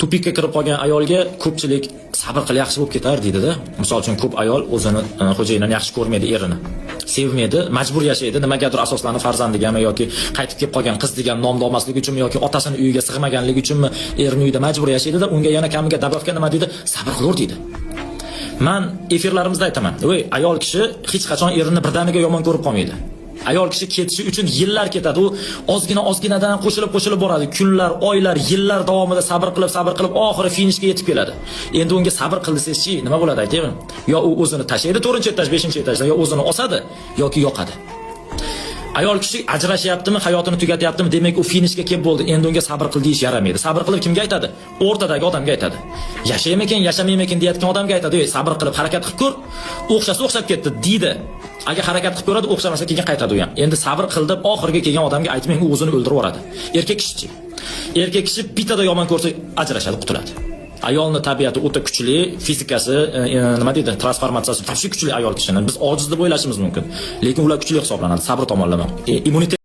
Тупик ka kirib qolgan ayolga ko'pchilik "Sabr qil, yaxshi bo'lib ketar", deydida. Misol uchun, ko'p ayol o'zini xo'jayinini yaxshi ko'rmaydi, erini sevmaydi, majbur yashaydi. Nimagadir asoslanib, farzandigami yoki qaytib kelib qolgan qiz degan nomni olmaslik uchunmi yoki otasini uyiga sig'maganligi uchunmi, erini uyida majbur yashaydida, unga yana kamiga добавка nima deydi? "Sabr qilaver", deydi. Man efirlarimizda aytaman, voy, ayol kishi hech qachon erini birdaniga yomon ko'rib qolmaydi. Ayol kishi ketishi uchun yillar ketadi. U ozgina ozginadan qo'shilib qo'shilib boradi. Kunlar, oylar, yillar davomida sabr qilib, sabr qilib, oxiri finishga yetib keladi. Endi unga "Sabr qil" desangizchi, nima bo'ladi, aytaymi? Yo u o'zini tashlaydi 4-etaj, 5-etajdan, yo o'zini osadi yoki yoqadi. Ayol kishi ajrashyaptimi, hayotini tugatyaptimi, demak, u finishga kelib bo'ldi. Endi unga "Sabr qil" deyish yaramaydi. Sabr qilib kimga aytadi? O'rtadagi odamga aytadi. Yashaymikin, yashamaymikin deyotgan odamga aytadi. "Ey, sabr qilib harakat qilib ko'r, o'xshasa o'xshab ketdi", deydi. Agar harakat qilib ko'radi, o'xshamasa, keyin qaytadi u ham. Endi "Sabr qil" deb oxiriga kelgan odamga aytmang, u o'zini o'ldirib yuboradi. Erkak kishichi? Erkak kishi bittada yomon ko'rsa, ajrashadi, qutuladi. Ayolni tabiati o'ta kuchli, fizikasi, nima deydi, transformatsiyasi juda kuchli ayol kishini. Biz ojiz deb o'ylashimiz mumkin, lekin ular kuchli hisoblanadi, sabr tomonlama. Immunitet